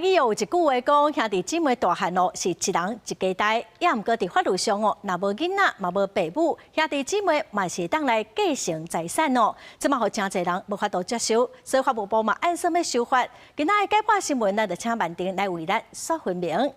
語有一句話講，兄弟姊妹大漢哦，是一人一家代。也毋過佇法律上哦，若無囡仔嘛無爸母，兄弟姊妹嘛是會當來繼承財產哦。這嘛予誠濟人無法度接受，所以法務部嘛按算欲修法。今仔的解破新聞，咱就請曼婷來為咱說分明。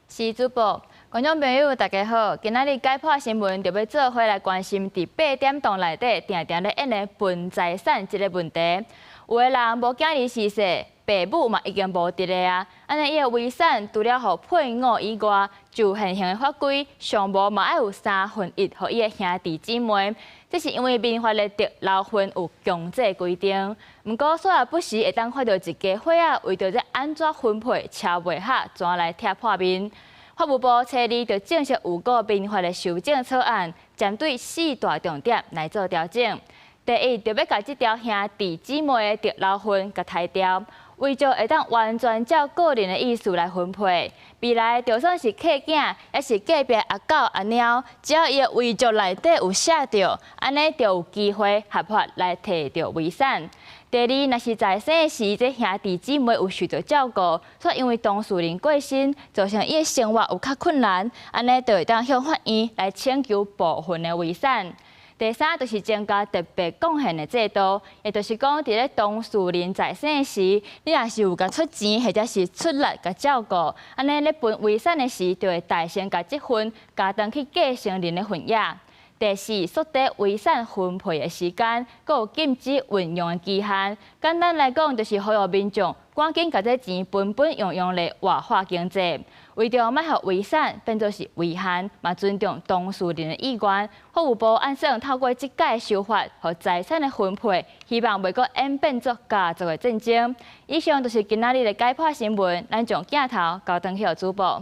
是主播，觀眾朋友大家好，今仔日解破新聞就欲做伙來關心佇八點檔內底定定咧演的分財產這个問題。有的人無囝兒逝世，爸母嘛已經無佇咧啊，按呢伊的遺產除了予配偶以外，就現行的法規，上無嘛愛有三分一予伊的兄弟姊妹。這是因為民法的特留份有強制規定。毋過，煞也不時會當看著一家伙仔為著這按怎分配車袂合，轉來拆破面。法務部初二就正式預告民法的修正草案，針對四大重點來做調整。第一，就欲共這條兄弟姊妹的特留份共刣掉，遺囑會當完全照個人的意思來分配。未來就算是契囝，抑是隔壁阿狗阿貓，只要伊的遺囑內底有寫著，按呢就有機會合法來提著遺產。第二，若是在生時，這兄弟姊妹有受著照顧，煞因為當事人過身，造成伊的生活有較困難，按呢就會當向法院來請求部分的遺產。第三，就是增加特別貢獻的制度，也就是講，佇咧當事人在生時，你若是有共出錢或者是出力共照顧，按呢咧分遺產的時，就會代先共這份加轉去繼承人的份額。第四，縮短遺產分配的時間，閣有禁止運用的期限。簡單來講，就是呼籲民眾趕緊共這錢分分用用來活化經濟。為著莫予遺產變做是遺憾，嘛尊重當事人的意願，法務部按算透過這屆修法，予財產的分配，希望袂閣演變做家族的戰爭。以上就是今仔日的解破新聞，咱將鏡頭交轉去予主播。